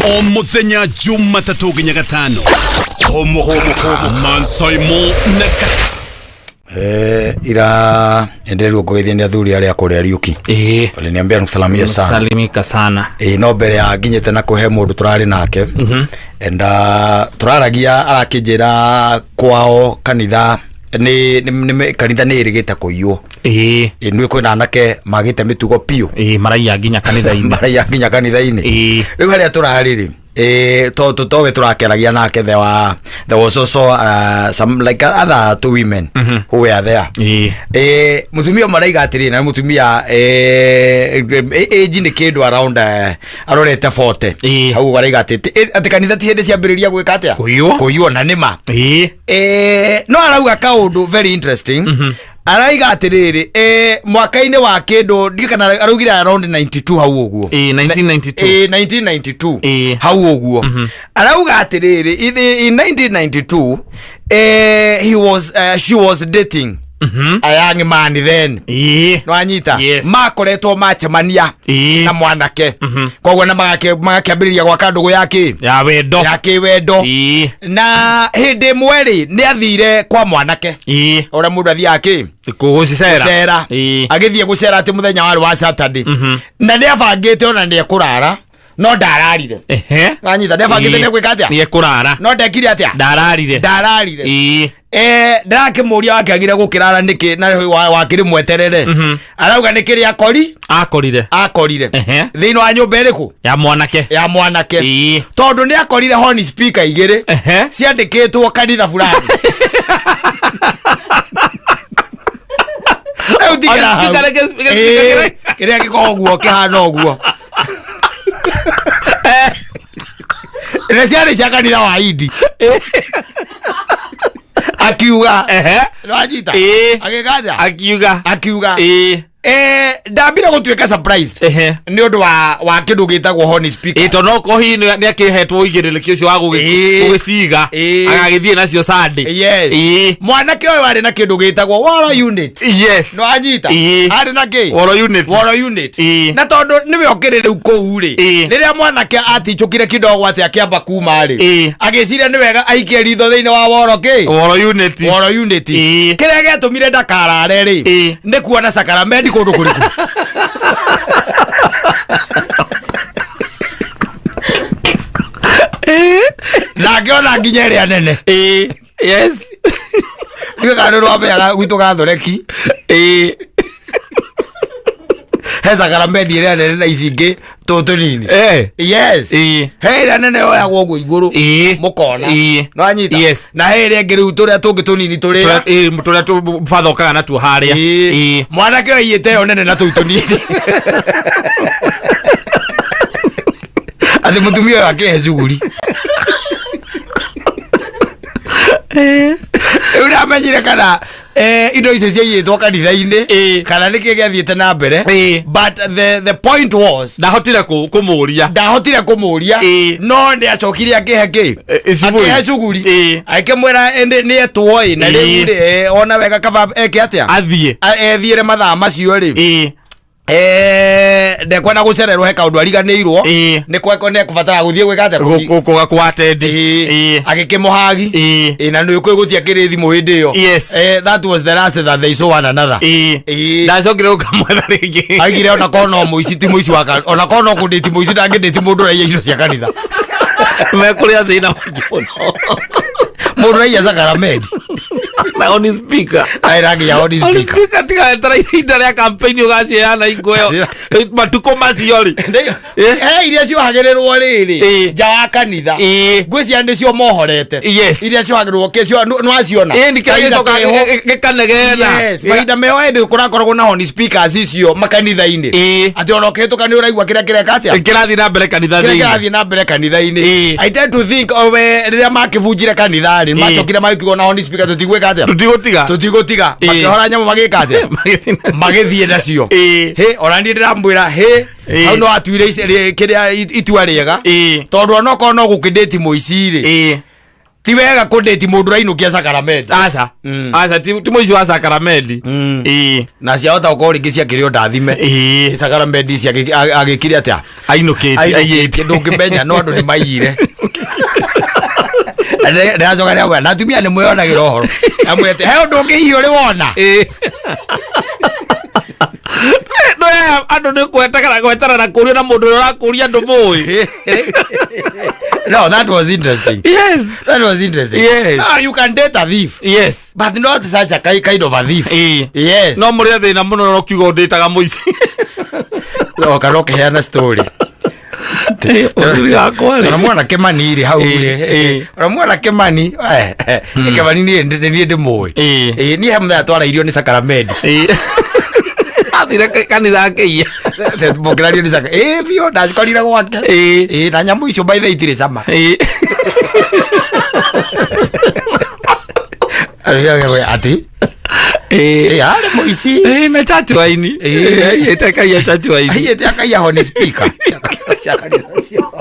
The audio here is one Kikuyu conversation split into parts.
O mũthenya Jumatatũ nginya Gatano. Homoka Mansaimo na Kata. Ira endelerwo kũgeithia nĩ athuri arĩa kũrĩa Ariũki. Waliniambia nikusalamie sana. Salimika sana. No mbere ya nginyĩte na kũhe mũndũ tũrarĩ nake. And tũraragia arakĩnjĩra kwao kanitha nĩ kanitha nĩ ĩrĩgĩte kũiywo. Nĩ kwĩna anake magĩte mĩtugo piũ. Maraiya nginya kanitha-inĩ. Maraiya nginya kanitha-inĩ. Rĩu harĩa tũrarĩ rĩ, to towe tũrakĩaragia nake, there was also some like other two women who were there. Mutumia ũmwe araiga atĩrĩ, na nĩ mutumia age nĩ kĩndũ around arorete 40. Hau araiga atĩ kanitha ti hĩndĩ ciambĩrĩria gwĩka atĩa? Kũiywo. Kũiywo na nĩma. No arauga kaũndũ very interesting. Araiga atĩrĩrĩ, mwaka-inĩ wa kĩndũ ndiũ kana araugire around 92 hau ũguo. 1992. 1992. Hau ũguo. Arauga atĩrĩrĩ, in 1992, she was dating a young man then. Nwanyita? Yes. Makoretwo macemania na mwanake. Koguo na magakĩambĩrĩria gwaka ndũgũ ya kĩ? Ya wendo. Ya kĩwendo. Na hĩndĩ ĩmwe rĩ, nĩ athire kwa mwanake. Ũrĩa mũndũ athiaga kĩ? Gũcicera. Gũcera. Agĩthiĩ gũcera atĩ mũthenya warĩ wa Saturday. Na nĩ abangĩte ona nĩ ekũrara, no ndararire. Wanyita? Nĩ abangĩte nĩ egwĩka atĩa? Nĩ ekũrara. No ndekire atĩa? Ndararire. Ndararire. Ndĩrakĩmũria wakĩagire gũkĩrara nĩkĩ na wakĩrĩ mweterere. Arauga nĩ kĩrĩa akori? Akorire. Akorire. Thĩinĩ wa nyũmba ĩrĩkũ? Ya mwanake. Ya mwanake. Tondũ nĩ akorire horn speaker igĩrĩ ciandĩkĩtwo kanitha fulani. Rĩu tigĩra hau. Speaker rĩngĩ, speaker kĩrĩa. Kĩrĩa gĩkoragwo ũguo kĩhana ũguo. Na ciarĩ cia kanitha wa Indi. Akiuga. Nĩwanyita? Agĩka atĩa? Akiuga. Akiuga. Ndambire gũtuĩka surprised nĩ ũndũ wa kĩndũ gĩtagwo horn speaker. Tondũ no korwo hihi nĩ akĩhetwo ũigĩrĩrĩki ũcio wa gũgĩciga, agagĩthiĩ nacio Sunday. Yes. Mwanake ũyũ arĩ na kĩndũ gĩtagwo woro unit. Yes. Nĩwanyita? Arĩ na kĩ? Woro unit. Woro unit. Na tondũ nĩwe ũkĩrĩ rĩu kũu rĩ, rĩrĩa mwanake atichũkire kidogo atĩ akĩamba kuma rĩ, agĩciria nĩ wega aikie ritho thĩinĩ wa woro kĩ? Woro unit. Woro unit. Kĩrĩa gĩatũmire ndakarare rĩ, nĩ kuona sakaramendi kũndũ kũrĩkũ. Na ngĩona nginya ĩrĩa nene. Yes. Ndiũĩ kana nĩ rwambeaga gwitũ gathoreki. He sakaramendi ĩrĩa nene na ici ingĩ tũtũ tũnini. Yes. He ĩrĩa nene yoyagwo ũguo igũrũ. Mũkona. Nĩwanyita? Yes. Na he ĩrĩa ĩngĩ rĩu tũrĩa tũngĩ tũnini tũrĩa. Tũrĩa batha ũkaga natuo harĩa. Mwanake ũyũ aiyĩte ĩyo nene na tũu tũnini. Atĩ mũtumia ũyũ akĩhe cuguri. Rĩu ndamenyire kana indo icio ciaiyĩtwo kanitha-inĩ kana nĩkĩ gĩathiĩte na mbere. But the point was ndahotire kũmũria. Ndahotire kũmũria. No nĩ acokire akĩhe kĩ? Cuguri. Akĩhe cuguri. Akĩmwĩra ĩndĩ nĩ etwo ĩ, na rĩu rĩ, ona wega kaba eke atĩa? Athiĩ. Ethiĩre mathaa macio rĩ. Ndekwenda gũcererwo he kaũndũ ariganĩirwo. Nĩ kweko nĩ ekũbatara gũthiĩ gwĩka atĩa? Kwa tendi. Agĩkĩmũhagi. Na nĩ ũkũĩ gũtiakĩrĩ thimũ hĩndĩ ĩyo. Yes. That was the last that they saw one another. Ndacokire gũkamwetha rĩngĩ. Aigire ona korwo no mũici ti mũici wa ona korwo no kũndĩti mũici ndangĩndĩti mũndũ ũraiya indo cia kanitha. Mekũrĩa thĩna mũingĩ mũno. Mũndũ ũraiya sakaramenti. Na on speaker. Aira nginya on On speaker. speaker tiga eterera ihinda rĩa campaign ũgaciheana hingo ĩyo. Matukũ macio rĩ. Iria ciohagĩrĩrwo rĩrĩ nja wa kanitha. Ngwĩciria nĩcio mohorete. Yes. Iria ciohagĩrĩrwo kĩcio nĩwaciona. Nĩ kĩrĩa Mahinda gĩcokaga keho. gĩkanegena. Yes, mahinda meho hĩndĩ kũrakoragwo na horn speakers icio makanitha-inĩ. Atĩ ona ũkĩhĩtũka nĩ ũraigua kĩrĩa kĩreka atĩa? Kĩrathiĩ na mbere kanitha Kĩrĩa thĩinĩ. kĩrathiĩ na mbere kanitha-inĩ. I tend to think owe rĩrĩa makĩbunjire kanitha rĩ, macokire magĩkiuga na horn speaker tũtigwĩka atĩa? Tũtigũtiga. Tũtigũtiga. Makĩhora nyamũ magĩka atĩa? Magĩthiĩ Magĩthiĩ nacio. Hĩ, ona niĩ ndĩramwĩra hĩ, hau no atuire kĩrĩa itua rĩega. Tondũ onokorwo no gũkĩndĩti mũici rĩ. Ti wega kũndĩti mũndũ ũrainũkia sakaramenti. Aca. Aca, ti mũici wa sakaramenti. Ĩĩ. Na ciahota gũkorwo rĩngĩ ciakĩrĩ o ndathime. Sakaramenti ici agĩkire atĩa? Ainũkĩtie, aiyĩte. Ainũkĩtie, ndũngĩmenya, no andũ nĩ maiyire. Na ndĩracoka ndĩramwĩra, na atumia nĩ mwĩyonagĩra ũhoro. Amwĩra atĩ, he ũndũ ũngĩ hihi ũrĩ wona? Ĩĩ. No ya andũ nĩ gweterera gweterera kũrio na mũndũ ũrĩa ũrakũria ndũmũĩ. No, that was interesting. Yes. That was interesting. Yes. Ah, you can date a thief. Yes. But not such a kind of a thief. Ĩĩ. Yes. No mũrĩ a thĩna mũno no kiugo ndĩtaga mũici. No, kana ũkĩheana story. Ũthuri wakwa rĩ. Ona mwana Kĩmani rĩ hau rĩ. Ona mwana Kĩmani, Kĩmani niĩ niĩ ndĩmũĩ. Niĩ he mũthenya twarairio nĩ sakaramenti. Athire kanitha akĩiya. Mũkĩrario nĩ saka. Ĩĩ biũ ndacikorire gwake. Ĩĩ na nyamũ icio by the way itirĩ cama. Ati? Ĩĩ arĩ mũici. Ĩĩ na chachu aini. Ĩĩ akaiya chachu aini. Aiyĩte akaiya honi speaker. Cia kanitha cio.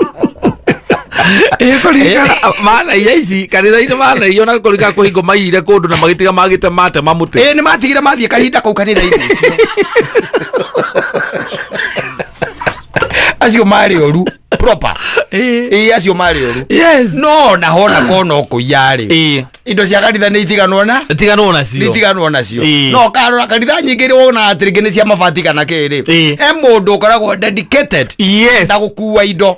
Ĩĩ kũringana manaiya ici kanitha-inĩ manaiya ona kũringana kũhingo maiyire kũndũ na magĩtiga magĩte matema mũtĩ. Ĩĩ nĩ matigire mathiĩ kahinda kau kanitha-inĩ ũcio. Acio marĩ oru proper. Ĩĩ acio marĩ oru. Yes. No na hona kono kũiya rĩ. Indo cia kanitha nĩ itiganwo na Tiganwo nacio. nĩ itiganwo nacio. Ĩĩ. No karora kanitha nyingĩ rĩ wonaga atĩ rĩngĩ nĩ cia mabati kana kĩ rĩ. He mũndũ ũkoragwo dedicated na gũkua indo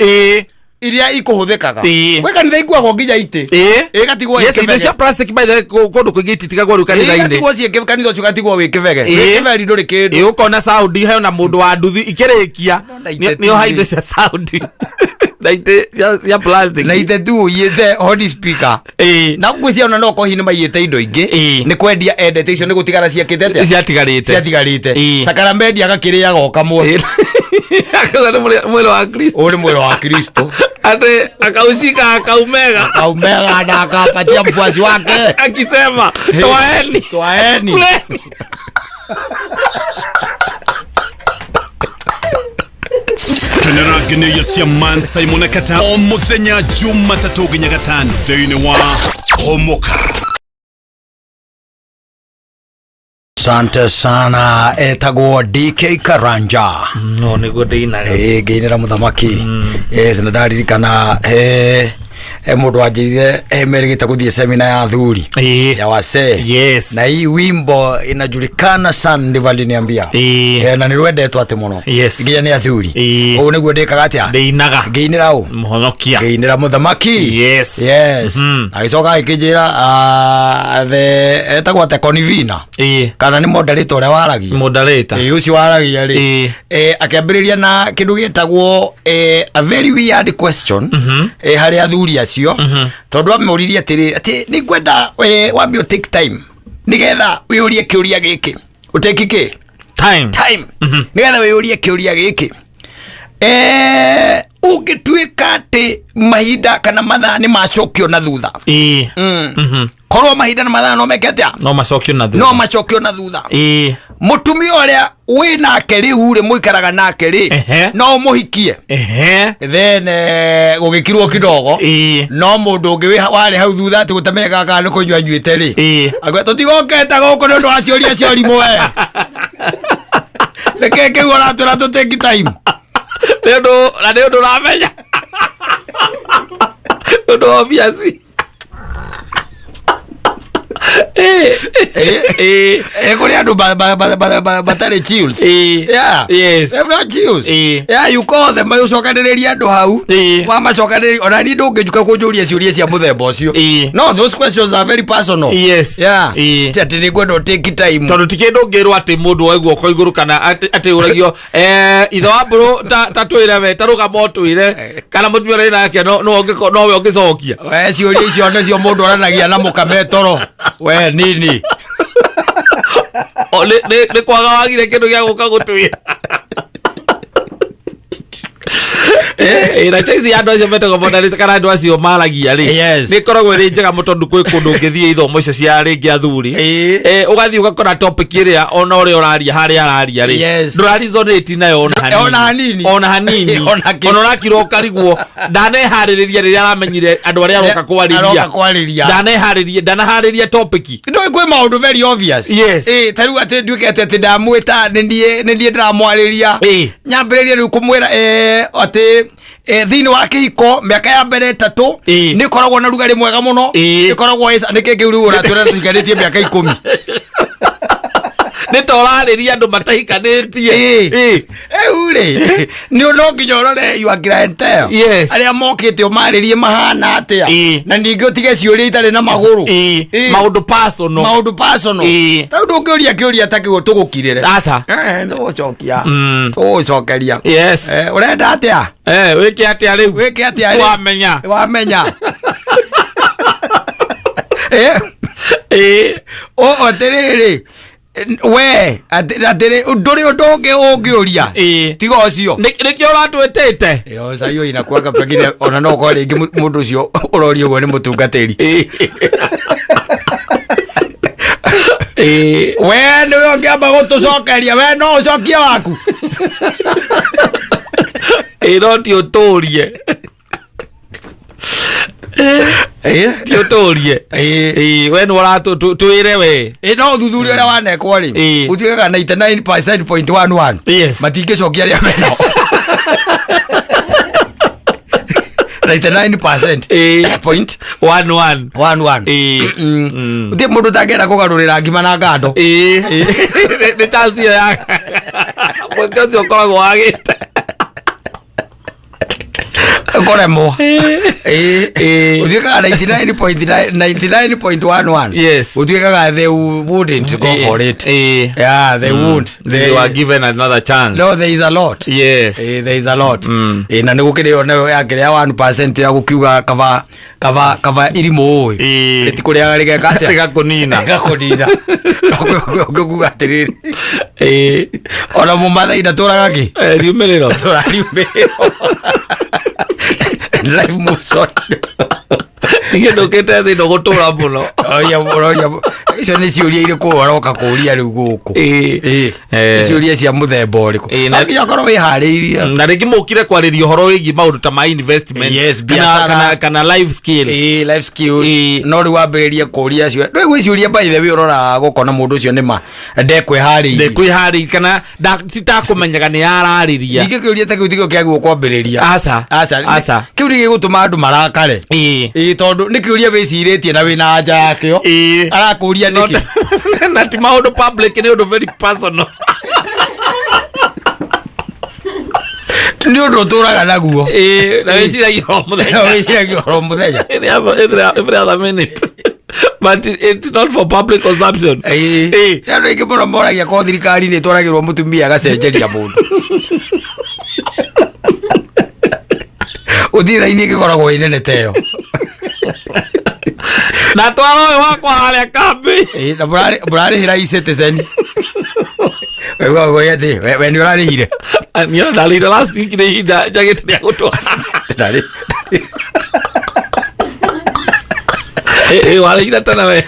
iria ikũhũthĩkaga. Gwĩ kanitha ikuagwo nginya itĩ. Ĩgatigwo Yes, indo ĩ cia kĩbege. plastic by the way kũndũ kũingĩ ititigagwo rĩu kanitha-inĩ. Ĩgatigwo ciĩ kanitha ũcio ũgatigwo wĩ kĩbege. Wĩ kĩberi ndũrĩ kĩndũ. Ĩĩ ũkona sound he na mũndũ wa nduthi ikĩrĩkia Na itĩ nĩ oha tu indo cia sound na itĩ cia plastic. Na itĩ tu ũiyĩte honi speaker. Na ngwĩciria ona no korwo hihi nĩ maiyĩte indo ingĩ. Nĩ kwendia endete icio nĩ gũtigara ciakĩte atĩa? Ciatigarĩte. Ciatigarĩte. Sakaramenti agakĩrĩaga o kamwe. Akauga nĩ mwĩrĩ wa Kristo. Ũyũ nĩ mwĩrĩ wa Kristo. Ati akaushika akaumega. Akaumega na akapatia mfuasi wake. Akisema toaeni. Toaeni. Kuleni. Kenera ngeneia cia Man Simon Kata o muthenya Jumatatũ nginya gatano thĩinĩ wa Homoka. Asante sana, etagwo DK Karanja. No nĩguo ndĩinaga. Ĩĩ ngĩinĩra mũthamaki. Yes, na ndaririkana he mũndũ wanjĩrire merĩgĩte gũthiĩ semina ya athuri ya wasee. Yes. Na hii wimbo inajulikana sana, ndivyo aliniambia. Na nĩ rwendetwo atĩ mũno. Yes. Nginya nĩ athuri. Ĩĩ. Ũũ nĩguo ndĩkaga atĩa? Ndĩinaga. Ngĩinĩra ũ? Mũhonokia. Ngĩinĩra mũthamaki. Yes. Yes. Agĩcoka agĩkĩnjĩra the etagwo atĩa Conivina. Kana nĩ moderator ũrĩa waragia. Moderator. Ĩĩ ũcio waragia rĩ. Akĩambĩrĩria na kĩndũ gĩtagwo a very weird question harĩ athuri acio. Tondũ amũririe atĩrĩ atĩ nĩ ngwenda wambe ũ take time nĩgetha wĩyũrie kĩũria gĩkĩ. Ũteki kĩ? Time. Time. Nĩgetha wĩyũrie kĩũria gĩkĩ. Ũngĩtuĩka atĩ mahinda kana mathaa nĩ macokio na thutha. Korwo mahinda na mathaa no meke atĩa? No macokio na thutha. No macokio na thutha. Mũtumia ũrĩa wĩ nake rĩu rĩ mũikaraga nake rĩ no ũmũhikie. Then gũgĩkirwo kidogo. No mũndũ ũngĩ warĩ hau thutha atĩ gũtamenyekaga kana nĩ kũnyua anyuĩte rĩ. Akiuga tũtigokĩte gũkũ nĩ ũndũ wa ciũria cia ũrimũ we. Nĩkĩ kĩu ũratwĩra tũ take time? Nĩ ũndũ na nĩ ũndũ ũramenya. Nĩ ũndũ obvious. Kũrĩ andũ matarĩ chills. Yeah. Yes. They're not chills. Eh. Yeah, you call them ũcokanĩrĩrie andũ hau. Wamacokanĩrĩria ona niĩ ndũngĩnjuka kũnjũria ciũria cia mũthemba ũcio. No, those questions are very personal. Yes. Yeah. Ti atĩ nĩ ngwenda ũ take time. Tondũ ti kĩndũ ũngĩrwo atĩ mũndũ oe guoko igũrũ kana atĩ ũragio ithe wa mbũrũ ta twĩre we ta rũgama ũtwĩre kana mũtumia ũrĩa nake nowe ũngĩcokia. We ciũria icio nĩcio mũndũ oranagia na mũkame toro. We nini. O, nĩ kwaga wagire kĩndũ gĩa gũka gũtwĩra. Na choice ya andũ acio metagwo moderator kana andũ acio maragia rĩ, nĩ ĩkoragwo ĩrĩ njega mũno, tondũ kwĩ kũndũ ũngĩthiĩ ithomo icio cia rĩngĩ athuri, ũgathiĩ ũgakora topic ĩrĩa ona ũrĩa ũraria harĩa araria rĩ, ndũraresonate nayo ona hanini. Ona hanini. Ona hanini. Ona kĩ. Ona ũrakira ũkarigwo ndaneharĩrĩria rĩrĩa aramenyire andũ arĩa aroka kwarĩria. Aroka kwarĩria. Ndaneharĩria, ndanaharĩria topic. Ndũĩ kwĩ maũndũ very obvious. Ta rĩu atĩ nduĩke atĩ ndamwĩta nĩ niĩ ndĩramwarĩria, nyambĩrĩrie rĩu kũmwĩra atĩ thĩinĩ wa kĩhiko mĩaka ya mbere 3 nĩ ĩkoragwo na rugarĩ mwega mũno, ĩkoragwo nĩkĩ kĩu rĩu ũratwĩra tũikarĩtie mĩaka 10? Nĩ ta ũrarĩria andũ matahikanĩtie. Rĩu rĩ, nĩ no nginya ũrore your clientele, arĩa mokĩte ũmarĩrie mahana atĩa, na ningĩ ũtige ciũria itarĩ na magũrũ. Maũndũ personal. Maũndũ personal. Ta rĩu ndũngĩũria kĩũria ta kĩu tũgũkirĩre. Aca. Tũgũcokia, tũgũcokeria. Ũrenda atĩa? Wĩke atĩa rĩu? Wĩke atĩa rĩu? Wamenya. Wamenya. O atĩrĩrĩ, we atĩrĩ, ndũrĩ ũndũ ũngĩ ũngĩũria tiga ũcio? Nĩkĩo ũratwĩtĩte. Ĩyo hiyo inakuwaga pengine ona no ũkorwo rĩngĩ mũndũ ũcio ũroria ũguo nĩ mũtungatĩri. We nĩwe ũngĩamba gũtũcokeria, we no ũcokie waku. No ti ũtũrie. Ti ũtũrie. We nĩ ũratwĩre we. Ĩ, no ũthuthuria ũrĩa wanekwo rĩ, ũtuĩkaga 99.11 matingĩcokia arĩa menao 99% point 11. 11. Gũtirĩ mũndũ ũtangĩenda kũgarũrĩra ngima na ngando. Nĩ chance ĩyo ya mweke ũcio ũkoragwo wagĩte. Kũremwo. Ũtuĩkaga 99.11. Ũtuĩkaga they wouldn't go for it. Yeah, they won't. They were given another chance. No, there is a lot. There is a lot. Na nĩ gũkĩrĩ yo nayo yakĩrĩ ya 1% ya gũkiuga kaba irimũ ũĩ rĩtikũrĩaga rĩgeka atĩa? Rĩgakũnina. Rĩgakũnina. Ũngĩkuga atĩrĩrĩ, ona mũmathai ndatũraga kĩ? Riumĩrĩro. Ndatũraga riumĩrĩro. Life moves on. Ningĩ ndũkĩte thĩ ĩno gũtũra mũno. Ũroria icio nĩ ciũria irĩkũ ũroka kũria rĩu gũkũ? Nĩ ciũria cia mũthemba ũrĩkũ? No nginya ũkorwo wĩharĩirie. Na rĩngĩ mũkire kwarĩria ũhoro wĩgiĩ maũndũ ta ma investment, Biacara. kana life skills. Life skills. No rĩu wambĩrĩrie kũria ciũria, ndũĩ gwĩ ciũria, by the way, ũroraga gũkona mũndũ ũcio nĩma ndekwĩharĩirie. Ndekwĩharĩirie kana titakũmenyaga nĩ ararĩria. Ningĩ kĩũria ta kĩu tikĩo kĩagĩrĩirwo kwambĩrĩria. Aca. Aca. Aca. Kĩu nĩ gĩgũtũma andũ marakare. Tondũ nĩ kĩũria wĩcirĩtie na wĩna anja yakĩo. Arakũria nĩkĩ? Na ti maũndũ public, nĩ ũndũ very personal. Nĩ ũndũ ũtũraga naguo. Na wĩciragia o mũthenya. Wĩciragia oro mũthenya. Every other minute, but it's not for public consumption. Andũ aingĩ mũno moragia ko thirikari nĩ ĩtwaragĩrwo mũtumia agacenjeria mũndũ. Gũtirĩ raini ĩngĩkoragwo ĩ nene ta ĩyo. Na twara ũyũ wakwa harĩa kambi. Na mũrarĩhĩra e-Citizen. Waigua atĩ we nĩ ũrarĩhire? Niĩ ndarĩire last week, nĩ ihinda njagĩte rĩa gũtwara. Warĩire tene we.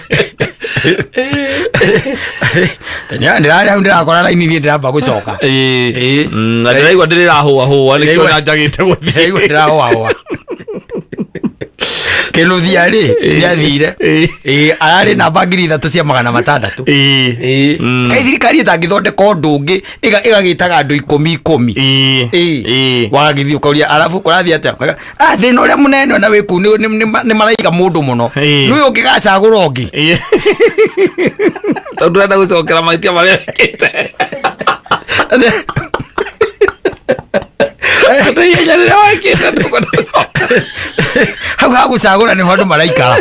Ndĩrarĩ hau ndĩrakora raini, niĩ ndĩramba gũcoka. Na ndĩraigua ndĩrĩrahũa hũa nĩkĩo na njagĩte gũthiĩ. Ndĩraigua ndĩrahũahũa. Kĩnuthia rĩ, nĩathire. Ararĩ namba 3600. Kaĩ thirikari ĩtangĩthondeka ũndũ ũngĩ ĩgagĩtaga andũ 10 10? Wagagĩthiĩ ũkoria, arabu kũrathiĩ atĩa? Ah, thĩna ũrĩa mũnene ona wĩ kũu nĩ maraiga mũndũ mũno. Nĩ ũyũ ũngĩgacagũra ũngĩ. Tondũ ndũrenda gũcokera mahĩtia marĩa wĩkĩte. Atĩ ihenya rĩrĩa wekĩte ndũkwenda gũcokera. Hau ha gũcagũra nĩho andũ maraikara.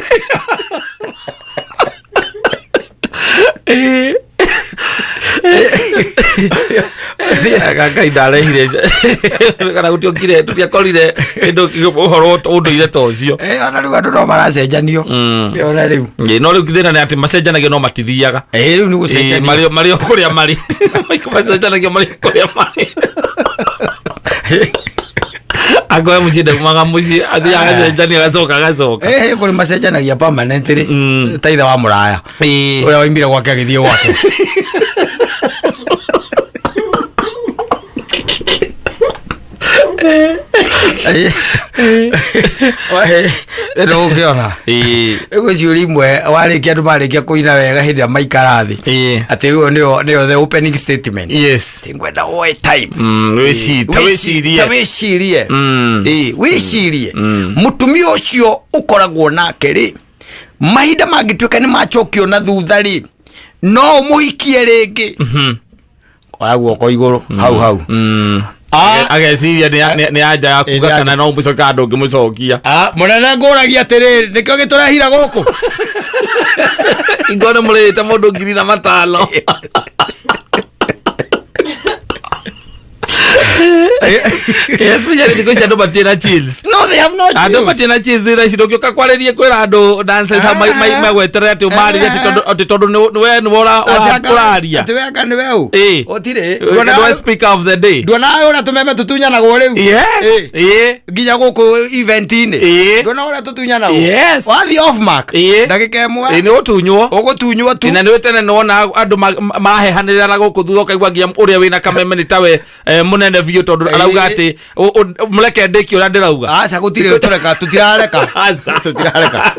Ngai ndarehire kana gũtiokire, tũtiakorire kĩndũ ũhoro ũndũire ta ũcio. Ona rĩu andũ no maracenjanio. Ona rĩu. No rĩu thĩna nĩ atĩ macenjanagio no matithiaga. Rĩu nĩ gũcenjanio. Marĩ o kũrĩa marĩ, macenjanagio marĩ o kũrĩa marĩ. Akoe muciĩ ndaumaga muciĩ, athiaga agacenjania, agacoka agacoka. Eh, kũrĩ macenjanagia permanently ta ithe wa mũraya ũrĩa waimire gwake agĩthiĩ gwake. Rĩu ũkĩona rĩu gwĩ ciũria imwe warĩkia, andũ marĩkia kũina wega hĩndĩ ĩrĩa maikara thĩ, atĩ ĩyo nĩyo the opening statement. Tingwenda woe time. Ta wĩcirie. Ta wĩcirie. Ĩĩ, wĩcirie mũtumia ũcio ũkoragwo nake rĩ, mahinda mangĩtuĩka nĩ macokio na thutha rĩ, no ũmũhikie rĩngĩ? Oya guoko igũrũ hau hau. Ah, Ageciria nĩ anja ya kuga kana no mũcoka andũ ũngĩmũcokia. Ah, mũnene, ngũragia atĩrĩrĩ, nĩkĩo gĩtũrehira gũkũ? Ingona mũrĩte mũndũ 5,000. Especially thikũ ici andũ matirĩ na chills. No, they have no Andũ chills. matirĩ na chills thaa ici. Ndũngĩũka kwarĩrie kwĩra andũ nonsense magweterere atĩ ũmarĩrie atĩ tondũ we nĩwe ũraria. Atĩ we anga nĩwe ũ? Gũtirĩ. Nĩwe speaker of the day. Nduona ũrĩa tũmeme tũtunyanagwo rĩu? Nginya gũkũ event-inĩ. Nduona ũrĩa tũtunyanagwo? Wathiĩ off mark, ndagĩka ĩmwe Nĩ ũtunywo. Ũgũtunywo tu. Na nĩ tene nĩwona andũ marahehanĩrĩra na gũkũ thutha, ũkaigua nginya ũrĩa wĩna kameme nĩ tawe mũnene biũ, tondũ arauga atĩ mũreke ndĩkie ũrĩa ndĩrauga. Aca, gũtirĩ tũreka, tũtirareka. Aca. Tũtirareka.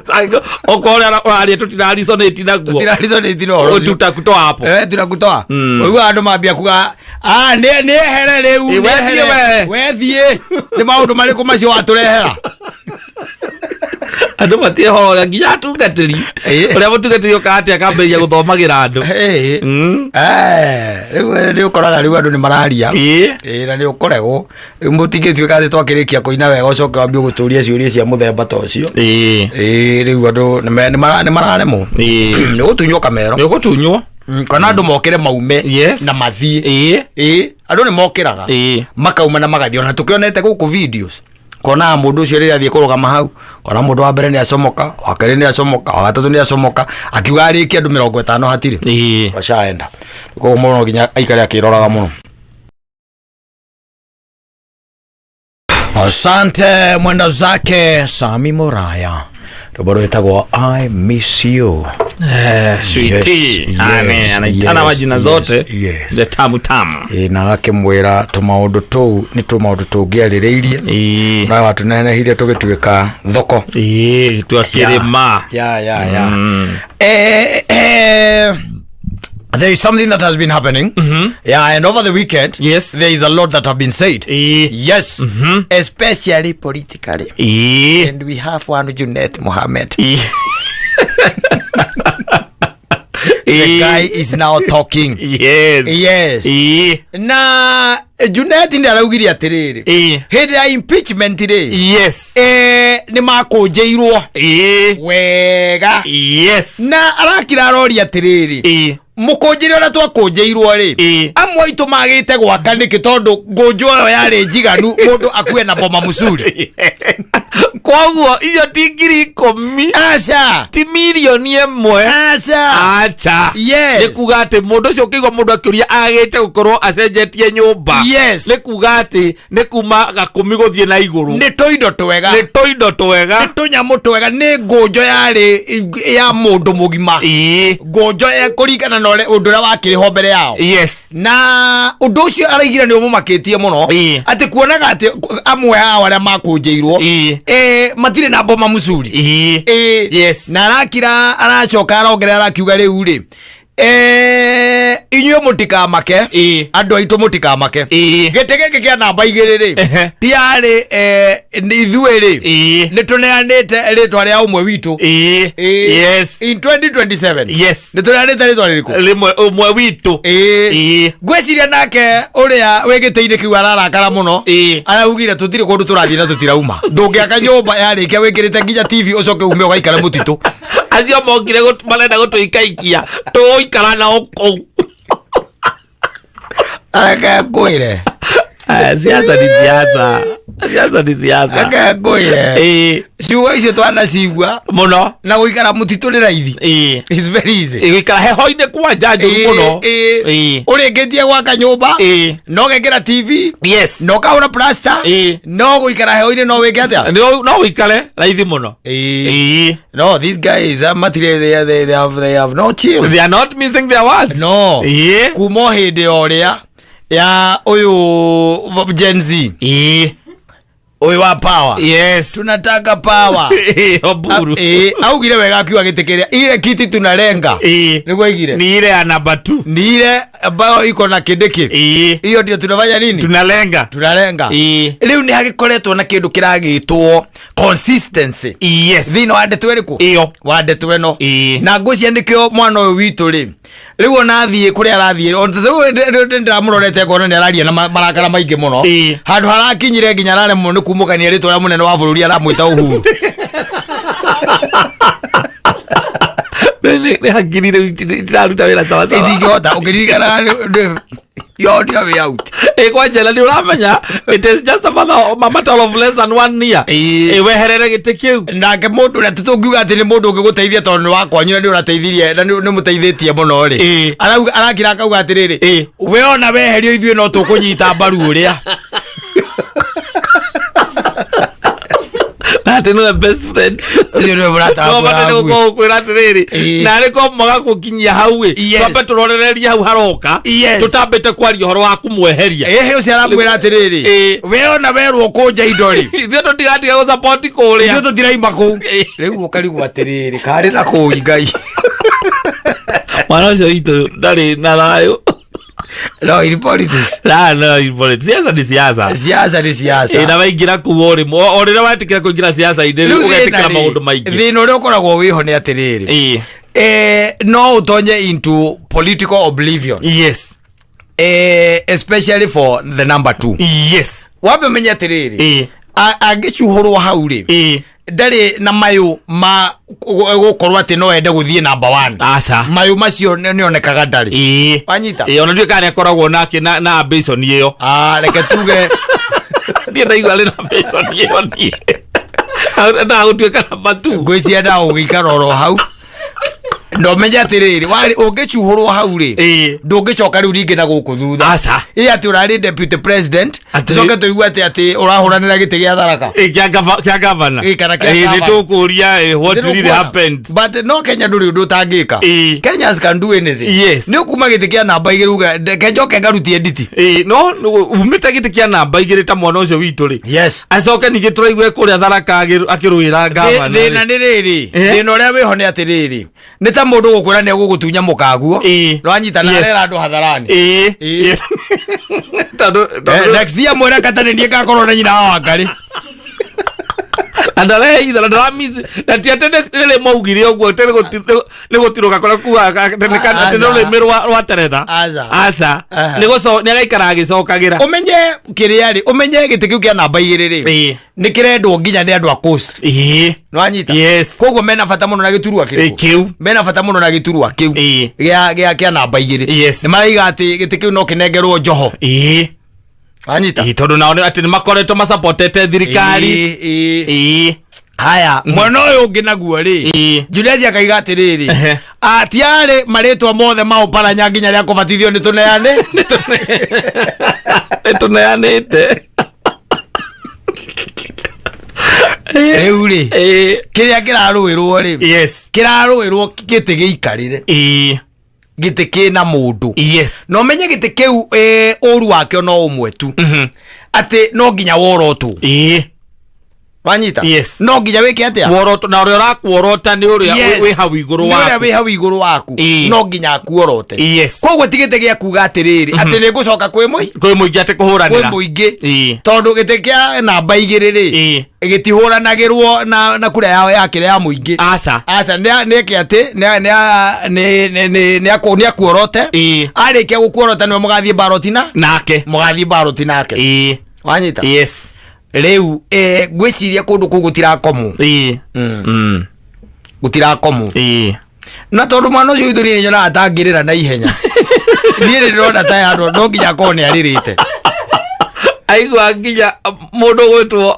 Okorwo ũrĩa ũraria tũtirarisonate naguo. Tũtirarisonate na ũhoro ũcio. Tutakutoa hapo. Eh, tũrakutoa. Ũiguaga andũ mambia kuga, "Ah, nĩ ehere rĩu." Ĩ, nĩ we ehere. thiĩ. We thiĩ, nĩ maũndũ marĩkũ macio watũrehera? Andũ matiĩhoya nginya atungatĩri. Ũrĩa mũtungatĩri okaga atĩ akambĩrĩria gũthomagĩra andũ. Eh, rĩu nĩ ũkoraga rĩu andũ nĩ mararia. Ĩĩ, na nĩ ũkoregwo rĩu mũtingĩtuĩka atĩ twakĩrĩkia kũina wega ũcoke wambie gũtũria ciũria cia mũthemba ta ũcio. Ĩĩ, rĩu andũ nĩ mararemwo. Nĩ gũtunywo kamero. Nĩ ũgũtunywo. Kana andũ mokĩre maume na mathiĩ. Ĩĩ, andũ nĩ mokĩraga makauma na magathiĩ, ona tũkĩonete gũkũ videos, konaga mũndũ ũcio rĩrĩa athiĩ kũrũgama hau, kona mũndũ wa mbere nĩ acomoka, wa kerĩ nĩ acomoka, wa gatatũ nĩ acomoka, akiuga arĩkie andũ 50 hatirĩ washaenda. Koguo mũndũ no nginya aikare akĩroraga mũno. Asante mwenda zake Sami Moraya, rwĩmbo rwĩtagwo "I Miss You". Sweetie. Amen. Anaitana majina zote. The tamu tamu. Ĩ, na agakĩmwĩra tũmaũndũ tũu nĩ tũmaũndũ tũngĩarĩrĩirie no watũnenehirie tũgĩtuĩka thoko. Twakĩrĩma. Yeah. There is something that has been happening. Yeah, and over the weekend, there is a lot that have been said. Yes, especially politically. And we have one Junet Mohammed. The guy is now talking. Yes. Na Junet nĩ araugire atĩrĩrĩ, hĩndĩ ya impeachment rĩ, nĩ makũnjĩirwo wega. Na arakira aroria atĩrĩrĩ, mũkũnjĩre ũrĩa twakũnjĩirwo rĩ, amwe aitũ magĩte gwaka nĩkĩ? Tondũ ngũnjwo ĩyo yarĩ njiganu mũndũ akue na boma mũcuri. Koguo icio ti 10,000. Aca. Ti 1 million. Aca. Acha. Nĩ kuga atĩ mũndũ ũcio, ũkĩigua mũndũ akĩũria agĩte gũkorwo acenjetie nyũmba, nĩ kuga atĩ nĩ kuma gakũmi gũthiĩ na igũrũ. Nĩ tũindo twega. Nĩ tũindo twega. Nĩ tũnyamũ twega, nĩ ngũnjo yarĩ ya mũndũ mũgima. Ngũnjo kũringana na ũndũ ũrĩa wakĩrĩ ho mbere yao. Na ũndũ ũcio araigire nĩ ũmũmakĩtie mũno, atĩ kuonaga atĩ amwe ao arĩa makũnjĩirwo matirĩ na boma mũcuri. Na arakira aracoka arongerera arakiuga rĩu rĩ, inyuĩ mũtikamake, andũ aitũ mũtikamake, gĩtĩ gĩkĩ kĩa namba 2 rĩ, ti yarĩ nĩ ithuĩ rĩ, nĩ tũneanĩte rĩtwa rĩa ũmwe witũ. In 2027 nĩ tũneanĩte rĩtwa rĩrĩkũ? Rĩmwe ũmwe witũ. Ngwĩciria nake ũrĩa wĩ gĩtĩ-inĩ kĩu ararakara mũno. Araugire tũtirĩ kũndũ tũrathiĩ na tũtirauma. Ndũngĩaka nyũmba yarĩkia wĩkĩrĩte nginya TV ũcoke ume ũgaikare mũtitũ. Acio mokire marenda gũtũikaikia, tũgũikara nao kũu. Areke ngwĩre. Ah, siasa ni siasa, siasa ni siasa. Reke ngwĩre, ciugo icio twanacigua Mũno. Na gũikara mũtitũ nĩ raithi. It's very easy. Gũikara heho-inĩ kwanja njũru mũno. Ũrĩkĩtie gwaka nyũmba, no gekĩra TV, no kahũra plaster, no gũikara heho-inĩ no wĩke atĩa? No ũikare raithi mũno. No, these guys matirĩ, they have no chill. They are not missing their words. No. Kuma o hĩndĩ o ũrĩa ya ũyũ Gen Z, ũyũ wa power, tunataka power. Oburu. Augire wega, akiuga gĩtĩ kĩrĩa ile kiti tunalenga, nĩguo aigire, Ni ile ya namba 2. Ni ile ambayo iko na Kindiki. Hiyo ndio tunafanya nini? Tunalenga. Tunalenga. Rĩu nĩ hagĩkoretwo na kĩndũ kĩragĩtwo consistency thĩinĩ wa ndeto ĩrĩkũ? Iyo. Wa ndeto ĩno. Na ngwĩciria nĩkĩo mwana ũyũ witũ rĩ, rĩu ona athiĩ kũrĩa arathiĩ, ona rĩu ndĩramũrorete ngona nĩ araria na marakara maingĩ mũno. Handũ harakinyire nginya araremwo nĩ kumũkania rĩtwa rĩa mũnene wa bũrũri, aramwĩta Uhuru. Nĩ hakiri rĩu itiraruta wĩra sawa sawa. Itingĩhota ũkĩririkana yo ndio way out. Ĩ, kwanja na nĩ ũramenya it is just a matter of less than one year. Ĩ, weherere gĩtĩ kĩu. Nake mũndũ ũrĩa tũtũngiuga atĩ nĩ mũndũ ũngĩgũteithia, tondũ nĩ wakwanyu na nĩ ũrateithirie na nĩ mũteithĩtie mũno rĩ, arauga, arakira akauga atĩrĩrĩ, we ona weherio ithuĩ no tũkũnyita mbaru ũrĩa. Na atĩ nĩwe best friend. Ũcio nĩwe mũrata No wakwa bate nĩ wa hakuhĩ. gũkorwo gũkwĩra atĩrĩrĩ, narĩ ko mwaga gũkinyia hau ĩ, twambe tũrorererie hau haroka, tũtambĩte kwaria ũhoro wa kũmweheria. Ĩhĩ, ũcio aramwĩra atĩrĩrĩ, we ona werwo kũnja indo rĩ, ithuĩ tũtigatiga gũsapoti kũrĩa. Ithuĩ tũtiraima kũu. Rĩu ũkarigwo atĩrĩrĩ, karĩ na kũu Ngai. Mwana ũcio witũ ndarĩ na thayũ. No, in politics. Na no, in politics, siasa ni siasa. Siasa ni siasa. Ĩ, na waingĩra kũu o rĩmwe, o rĩrĩa wetĩkĩra kũingĩra siasa-inĩ Rĩu ũgetĩkĩra thĩna rĩ, maũndũ maingĩ. Thĩna ũrĩa ũkoragwo wĩho nĩ atĩrĩrĩ, no ũtonye into political oblivion, especially for the number two. Wambe menye atĩrĩrĩ, angĩcuhũrwo hau rĩ, ndarĩ na mayũ ma gũkorwo atĩ no ende gũthiĩ number one. Aca. Mayũ macio nĩonekaga ndarĩ. Wanyita? Ĩ, ona ndiũĩ kana nĩakoragwo nake na ambition ĩyo. Ah, reke tuge Niĩ ndaigua arĩ na ambition ĩyo, niĩ endaga gũtuĩka namba two. Ngwĩciria na ũgĩikara oro hau, na ũmenye atĩrĩrĩ, warĩ ũngĩcuhũrwo hau rĩ, ndũngĩcoka rĩu rĩngĩ na gũkũ thutha. Aca. Ĩ, atĩ ũrarĩ deputy president, Atĩ- tucoke tũigue atĩ ũrahũranĩra gĩtĩ gĩa Tharaka. Ĩ, kĩa gavana. Ĩ, kana kĩa Ĩ, nĩ gavana. tũkũria, what really happened. But no, Kenya ndũrĩ ũndũ ũtangĩka. Kenyans can do anything. Nĩ ũkuma gĩtĩ kĩa namba 2 uga reke njoke ngarutie nditi. Ĩ, no umĩte gĩtĩ kĩa namba 2 ta mwana ũcio witũ rĩ, acoke ningĩ tũraigue kũrĩa Tharaka akĩrũĩra gavana Thĩna rĩ. nĩ rĩrĩ, thĩna ũrĩa wĩho nĩ atĩrĩrĩ, nĩ ta mũndũ gũkwĩra nĩ egũgũtunya mũkaguo, nĩwanyita, na arera andũ hadharani. Tondũ Next year mwĩra kata nĩ niĩ ngakorwo na nyina wa Wangarĩ. Na ndareitha na ndaramisi na ti atĩ rĩrĩ maugire ũguo atĩ nĩ gũtirũka kũrĩa kugaga atĩ atĩ nĩ Aca. rũrĩmĩ rwa teretha. Aca. Aca. Nĩ agaikara agĩcokagĩra. Ũmenye kĩrĩa rĩ, ũmenye gĩtĩ kĩu kĩa namba 2 rĩ, nĩ kĩrendwo nginya nĩ andũ a coast. Nĩwanyita? Koguo mena bata mũno na gĩturwa kĩrĩkũ? Kĩu. Mena bata mũno na gĩturwa kĩu gĩa namba 2. Nĩ maraiga atĩ gĩtĩ kĩu no kĩnengerwo Njoho. Wanyita? Tondũ nao atĩ nĩ makoretwo macapotete thirikari. Ĩ, ĩ. Haya, mwena ũyũ ũngĩ naguo rĩ, Julius akaiga atĩrĩrĩ, atiarĩ marĩtwa mothe ma ũparanya nginya rĩa kũbatithio nĩ tũneane. Nĩ tũneanĩte. Rĩu rĩ, kĩrĩa kĩrarũĩrwo rĩ, kĩrarũĩrwo gĩtĩ gĩikarĩre, gĩtĩ kĩna mũndũ. Na ũmenye gĩtĩ kĩu, ũru wakĩo no ũmwe tu, atĩ no nginya worotwo. Wanyita? Yes. No nginya wĩke atĩa? Woroto na ũrĩa ũrakuorota nĩ ũrĩa wĩ hau igũrũ Nĩ ũrĩa waku. wĩ hau igũrũ waku. No nginya akuorote. Koguo ti gĩtĩ gĩa kuga atĩrĩrĩ, atĩ nĩ ngũcoka kwĩ mũi Kwĩ mũingĩ atĩ kwĩ kũhũranĩra. mũingĩ, tondũ gĩtĩ kĩa namba 2 rĩ, gĩtihũranagĩrwo na kura ya kĩrĩa ya mũingĩ. Aca. Aca, nĩ eke atĩ nĩ akuorote. Arĩkia gũkuorota nĩwe mũgathiĩ baroti na Nake. Mũgathiĩ baroti nake. Wanyita? Yes. Rĩu ngwĩciria kũndũ kũu gũtirakomwo. Gũtirakomwo. Na tondũ mwana ũcio witũ niĩ nyonaga atangĩrĩra na ihenya, niĩ nĩ ndĩrona ta andũ no nginya akorwo nĩ arĩrĩte. Aigua nginya mũndũ ũgwĩtwo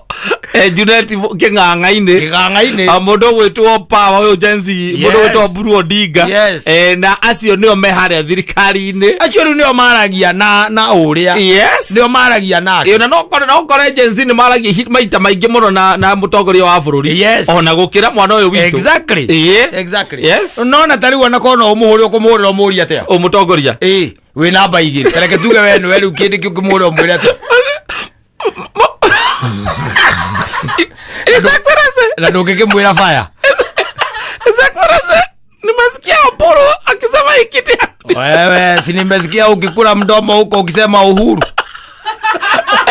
Junet kĩng'ang'a-inĩ. Kĩng'ang'a-inĩ. Ah, mũndũ ũgwĩtwo Power ũyũ Gen Z, mũndũ ũgwĩtwo Buru Odinga. Na acio nĩo me harĩa thirikari-inĩ. Acio rĩu nĩo maragia na ũrĩa. Nĩo maragia nake. Ĩ, na no kore Gen Z nĩ maragia ici maita maingĩ mũno na mũtongoria wa bũrũri. Ona gũkĩra mwana ũyũ witũ. Exactly. Nona ta rĩu ona korwo no ũmũhũre, ũkũmũhũrĩra ũmũrie atĩa? Ũ mũtongoria. Ĩ, wĩ namba 2, tareke tuge we nĩwe rĩu kĩndĩ kĩu ũkĩmũhũrĩra ũmwĩre atĩa? His Excellency. Na ndũngĩkĩmwĩra fire. His Excellency, nimesikia Oporo akisema hii kiti. Wewe, si nimesikia ukikula mdomo huko ukisema Uhuru.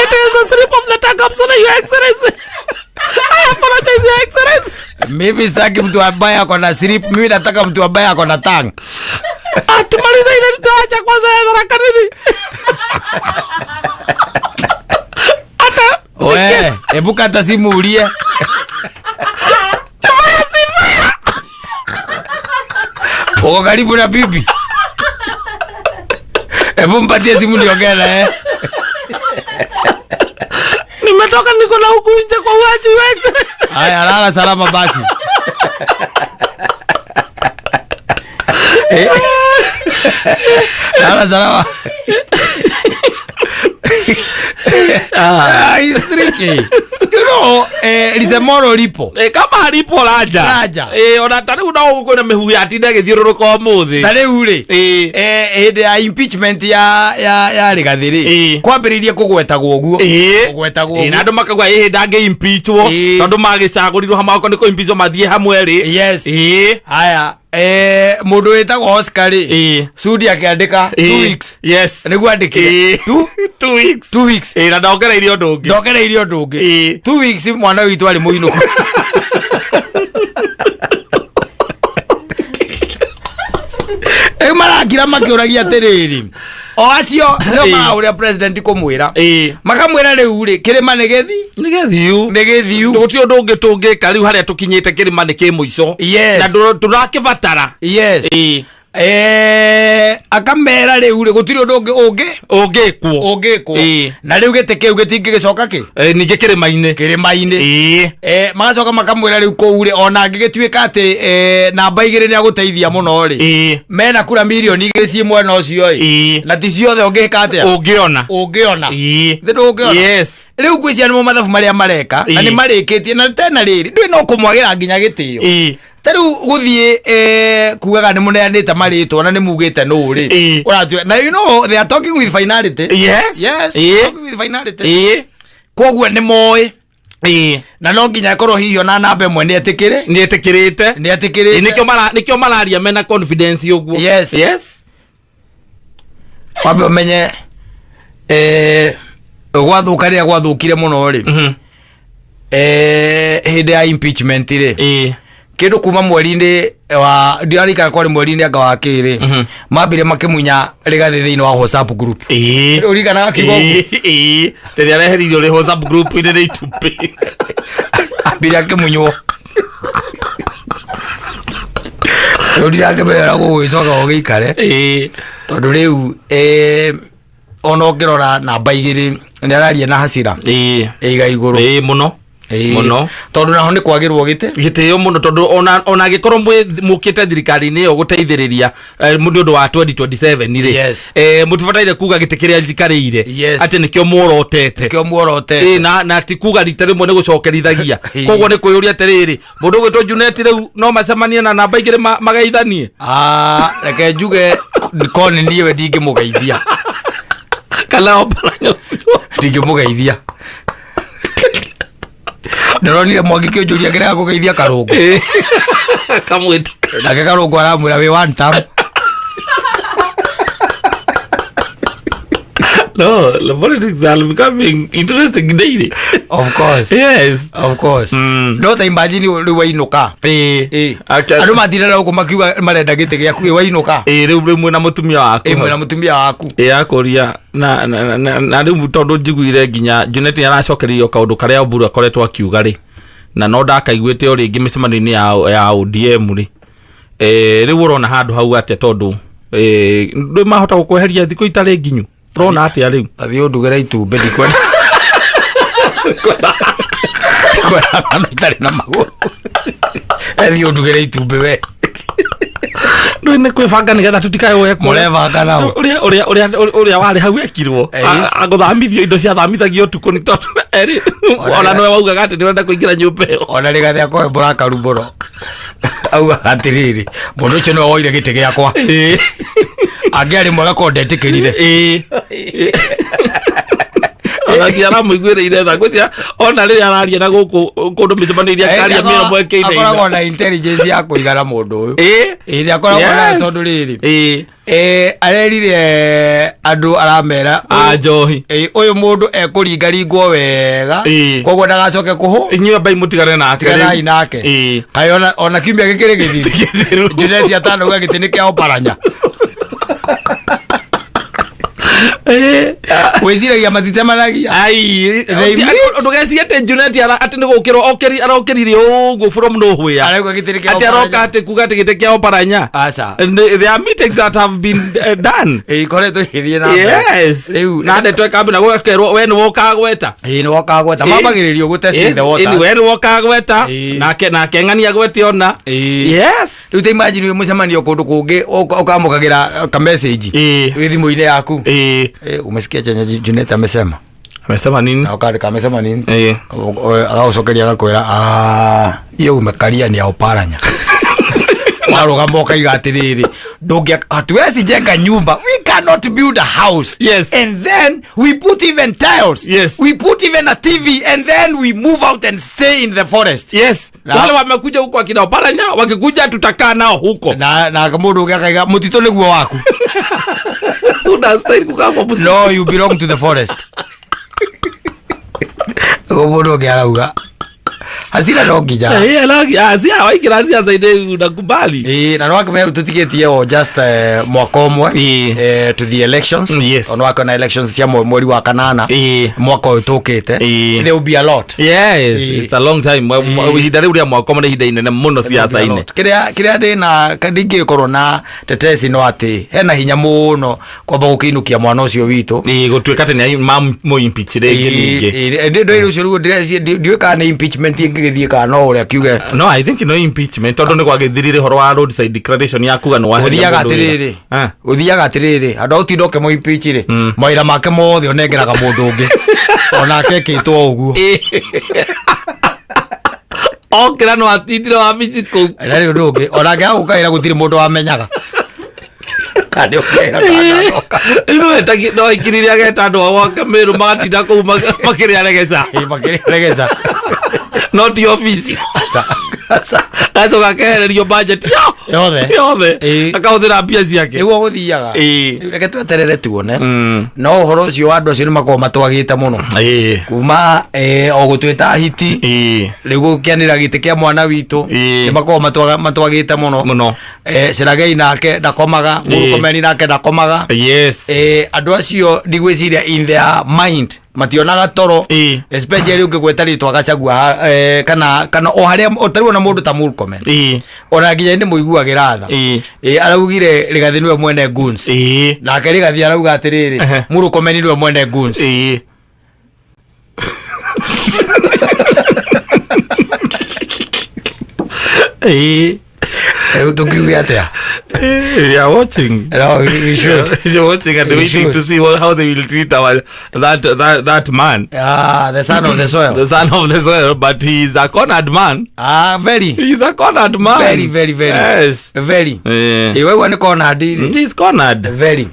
It is a slip of the tongue, I'm sorry, Your Excellency. I apologize, Your Excellency. Mimi sitaki mtu ambaye ako na slip, mimi nataka mtu ambaye ako na tongue. Ah, tumalize ile nitaacha kwanza ya Tharaka Nithi. Hata We, hebu kata simu ulie. Fire si fire. Uko karibu na bibi. Hebu mpatie simu niongee na yeye. Nimetoka niko na huku nje kwa uaji, Your Excellency. Haya, lala salama basi. Lala salama. Ah, it's tricky. Lisemoro lipo. Kama halipo laja. Laja. Ona ta rĩu no kwĩna mĩhuhu yatinda ĩgĩthiũrũrũka ũmũthĩ. Ta rĩu rĩ, hĩndĩ ya impeachment ya Rigathĩ rĩ, kwambĩrĩirie kũgwetagwo ũguo. Kũgwetagwo Na ũguo. andũ makauga ĩhĩ ndangĩ impeachwo tondũ magĩcagũrirwo hamwe okorwo nĩ kũ impeachwo mathiĩ hamwe rĩ. Haya, mũndũ wĩtagwo Oscar rĩ, Sudi akĩandĩka 2 weeks. Nĩguo andĩkire. 2 weeks. 2 weeks. Na ndongereirie ũndũ ũngĩ. Ndongereirie ũndũ ũngĩ. 2 weeks mwana witũ arĩ mũinũku. Rĩu marakira makĩũragia atĩrĩrĩ, o acio nĩo marahũrĩra president kũmwĩra, makamwĩra rĩu rĩ, kĩrĩma nĩ gĩthi Nĩ gĩthiu. Nĩ gĩthiu. Gũtirĩ ũndũ ũngĩ tũngĩka rĩu harĩa tũkinyĩte, kĩrĩma nĩ kĩ mũico. Na tũrakĩbatara. Akamera rĩu rĩ, gũtirĩ ũndũ ũngĩ ũngĩ Ũngĩkwo. Ũngĩkwo. Na rĩu gĩtĩ kĩu gĩtingĩgĩcoka kĩ Ningĩ kĩrĩma-inĩ. Kĩrĩma-inĩ. Magacoka makamwĩra rĩu kũu rĩ, ona angĩgĩtuĩka atĩ namba 2 nĩ agũteithia mũno rĩ, mena kura mirioni 2 ciĩ mwena ũcio ĩ, na ti ciothe ũngĩka atĩa? Ũngĩona. Ũngĩona. Thĩ ndũngĩona. Rĩu ngwĩciria nĩmo mathabu marĩa mareka na nĩ marĩkĩtie na tena rĩrĩ ndũĩ no kũmwagĩra nginya gĩtĩo. Ta rĩu gũthiĩ kugaga nĩ mũneanĩte marĩtwa na nĩ mugĩte nũ rĩ, ũratua na you know they are talking with finality. Yes, talking with finality. Koguo nĩ moĩ na no nginya ĩkorwo hihi ona namba 1 nĩ etĩkĩre. Nĩ etĩkĩrĩte. Nĩ etĩkĩrĩte. Nĩkĩo mararia mena confidence ũguo. Wambe ũmenye gwathũka rĩrĩa gwathũkire mũno rĩ, hĩndĩ ya impeachment rĩ, kĩndũ kuma mweri-inĩ wa ndirarikana kwarĩ mweri-inĩ anga wa kĩrĩ, mambire makĩmunya Rigathĩ thĩinĩ wa WhatsApp group. Ũririkanaga kiugo ũguo? Ĩĩ, rĩrĩa areheririo rĩ WhatsApp group-inĩ nĩ itumbĩ. Ambire akĩmunywo, rĩu ndirakĩmenya gũgĩcoka ũgĩikare, tondũ rĩu ona ũngĩrora namba 2 nĩ araria na hasira ĩiga igũrũ. Ĩĩ, mũno. Mũno. Tondũ naho nĩ kwagĩrwo gĩtĩ. Gĩtĩo mũno, tondũ ona angĩkorwo mũkĩte thirikari-inĩ ĩyo gũteithĩrĩria nĩ ũndũ wa 2027 rĩ, mũtibataire kuga gĩtĩ kĩrĩa njikarĩire atĩ nĩkĩo muorotete. Nĩkĩo muorotete. Ĩĩ, na ti kuga rita rĩmwe nĩ gũcokerithagia. Koguo nĩ kwĩyũria atĩrĩrĩ, mũndũ ũgwĩtwo Junet rĩu no macemanie na namba 2 mageithanie? Ah, reke njuge ko nĩ niĩ we ndingĩmũgeithia. Kana Oparanya ũcio? Ndingĩmũgeithia. Ndĩronire Mwangi kĩũnjũria kĩrega kũgeithia Karũngũ. Kamwĩta. Nake Karũngũ aramwĩra wĩ one term. No, the politics are becoming interesting daily. Of course. Of course. No ta imagine rĩu wainũka. Andũ matindaga gũkũ makiuga marenda gĩtĩ gĩaku, ĩ wainũka. Ĩĩ, rĩu mwĩna mũtumia waku. Ĩ, mwĩna mũtumia waku. Ĩ, akũria na rĩu tondũ njiguire nginya Junet nĩ aracokereirio kaũndũ karĩa Oburu akoretwo akiuga rĩ, na no ndakaiguĩte o rĩngĩ mĩcemanio-inĩ ya ODM rĩ, rĩu ũrona handũ hau atĩa, tondũ ndũ mahota gũkweheria thikũ itarĩ nginyu, ũrona atĩa rĩu? Tathiĩ ũndugĩre itumbĩ, ndikwenda. Kwenda ng'ano itarĩ na magũrũ. Ethiĩ ũndugĩre itumbĩ we. Rĩu nĩ kwĩbanga nĩgetha tũtikae gwekwo. Mũrebanga nao. Ũrĩa ũrĩa ũrĩa ũrĩa warĩ hau ekirwo. Ĩĩ. Agũthamithio indo ciathamithagio ũtukũ nĩ tondũ erĩ ona nĩwe waugaga atĩ nĩũrenda kũingĩra nyũmba ĩyo. Ona Rigathĩ akoe mũrakaru mũno. Augaga atĩrĩrĩ, mũndũ ũcio nĩwe woire gĩtĩ gĩakwa. Angĩarĩ mwega korwo ndetĩkĩrire. Ĩĩ. Ona nginya aramũiguĩrĩire tha ngwĩciria ona rĩrĩa araria na gũkũ kũndũ mĩcemanio iria akaria mĩromo ĩkĩinaina. Akoragwo na intelligence ya kũigana mũndũ ũyũ. Ĩĩ. Ĩĩ akoragwo nayo Yes. tondũ rĩrĩ. Ĩĩ. Arerire andũ aramera A njohi. Ũyũ mũndũ ekũringaringwo wega Ĩĩ. koguo ndagacoke kũhũ Inyuĩ ambai mũtigane nake. tiganai nake Ĩĩ. kaĩ ona kiumia gĩkĩrĩ gĩthiru Gĩthiru. Junet atanauga gĩtĩ nĩ kĩa Oparanya. Ĩĩ. Wĩciragia maticemanagia. Ai, They meet. ndũgecirie atĩ Junet atĩ nĩ gũkĩrwo arokĩrire ũguo from nowhere. Arauga gĩtĩ nĩ kĩa Atĩ aroka Oparanya. atĩ kuga atĩ gĩtĩ kĩa Oparanya. Aca. There are meetings that have been done. Ĩĩ, ikoretwo igĩthiĩ na mbere. Yes. Rĩu Na ndeto ĩkambia na gũgakerwo we nĩwe ũkagweta. Ĩĩ nĩ wokagweta mambagĩrĩria ũguo testing the waters. We nĩwe ũkagweta. Ĩĩ. Nake ng'ania agwete ona. Ĩĩ. Yes. Rĩu ta imagine wĩ mũcemanio kũndũ kũngĩ ũkamũkagĩra ka message Ĩĩ. wĩ thimũ-inĩ yaku. Ĩĩ. Umesikia chenye Junet amesema? Amesema nini? Na ũkandĩka amesema nini? Ĩĩ. Agagũcokeria agakwĩra "Ah, hiyo umekaria ni ya Oparanya." Warũgama ũkaiga atĩrĩrĩ, ndũngĩ hatuwezi jenga nyumba, we cannot build a house. Yes. And then we put even tiles. Yes. We put even a TV and then we move out and stay in the forest. Yes. Wale wamekuja huko akina Oparanya wakikuja tutakaa nao huko. Na mũndũ ũngĩ akaiga mũtitũ nĩguo waku. Unastahili kukaa kwa msitu. No, you belong to the forest. Ũguo mũndũ ũngĩ arauga hasira no nginya. Sia waingĩra ciaca-inĩ unakubali. Ĩĩ, na nĩwakĩmenya rĩu tũtigĩtie o just mwaka ũmwe Ĩĩ. to the elections. Yes. O nĩwakĩona elections cia mweri wa kanana Ĩĩ. mwaka ũyũ tũkĩte. Ĩĩ. There will be a lot. Yes, Ĩĩ. it's a long time. Ihinda rĩu rĩa mwaka ũmwe nĩ ihinda inene mũno There will be a ciaca-inĩ. lot. Kĩrĩa ndĩna ndingĩkorwo na tetesi no atĩ hena hinya mũno kwamba gũkĩinũkia mwana ũcio witũ. Ĩĩ, gũtuĩka atĩ nĩ mamũ-impeach rĩngĩ ningĩ. Ndũĩ ũcio rĩu ndiũĩ kana nĩ impeachment ĩngĩgĩthiĩ kana no ũrĩa kiuge. No, I think no impeachment tondũ nĩ gwagĩthirire ũhoro wa roadside declaration ya kuga nĩ waheria Gũthiaga mũndũ wĩra. atĩrĩrĩ, Ah. gũthiaga atĩrĩrĩ, handũ ha ũtinda ũkĩmũ impeach rĩ, mawĩra make mothe ũnengeraga mũndũ ũngĩ onake ekĩtwo ũguo. Okĩra no atindire wabici kũu. Na rĩu ũndũ ũngĩ onake agũkaĩra gũtirĩ mũndũ wamenyaga kana nĩ ũkĩra kana ndoka. No ikirire ageta andũ a gwake Meru magatinda kũu makĩrĩa regeca. Ĩ, makĩrĩa regeca. No ti obici. Aca, aca. Gacoka akehererio budget Yothe. yothe. Ĩ. Akahũthĩra mbia ciake. Nĩguo gũthiaga. Ĩ. Rĩu reke tweterere tuone. No ũhoro ũcio wa andũ acio nĩ makoragwo matwagĩte mũno. Ĩ. Kuma o gũtwĩta hiti. Ĩ. Rĩu gũkĩanĩra gĩtĩ kĩa mwana witũ. Ĩ. Nĩ makoragwo matwagĩte mũno. Mũno. Cherargei nake ndakomaga, Ĩ. Murkomen nake ndakomaga. Yes. Andũ acio ndigwĩciria in their mind mationaga toro. Ĩ. Especially ũngĩgweta rĩtwa Gachagua kana o harĩa ũtarĩ ona mũndũ ta Murkomen. Ĩ. Ona nginya nĩ mũiguagĩra tha. Ĩ. Araugire Rigathi nĩwe mwene goons. Ĩ. Nake Rigathi arauga atĩrĩrĩ, Ehe. Murkomen nĩwe mwene goons. Ĩ. Ĩ. Rĩu tũkiuge atĩa? We are watching. No, we should. We are watching and We waiting should. to see how they will treat our that man. The son of the soil. The son of the soil, but he is a cornered man. Very. He is a cornered man. Very, very, very. Yes. Very. Eh. Ĩ, waigua nĩ cornered rĩ. He is cornered. Very.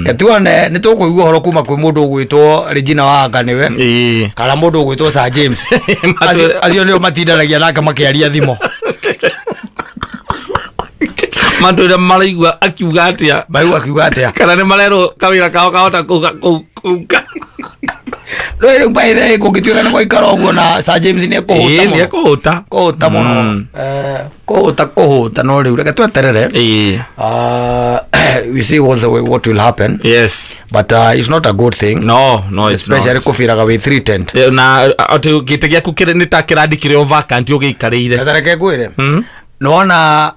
Ketuone nĩ tũkũigua ũhoro kuma kwĩ mũndũ ũgwĩtwo Regina Wanga nĩwe. Ĩ. Kana mũndũ ũgwĩtwo Sir James. Acio nĩo matindanagia nake makĩaria thimũ. Matwĩre maraigua akiuga atĩa. Maigua akiuga atĩa. Kana nĩ marerwo kawĩra kao kahota kuga. No rĩu by the way kũngĩtuĩka nĩ gwaikara ũguo na Sir James nĩ ekũhũta Ĩ, mũno. nĩ ekũhũta. Kũhũta mũno. Kũhũta, kũhũta, no rĩu reke tweterere. Ĩ. We see what will happen. Yes. But it's not a good thing. No, no, it's Especially not. kũbiraga wĩ threatened. Na atĩ gĩtĩ gĩaku nĩ ta kĩrandi kĩrĩ o vacant ũgĩikarĩire. Na ta reke ngwĩre. Nĩwona,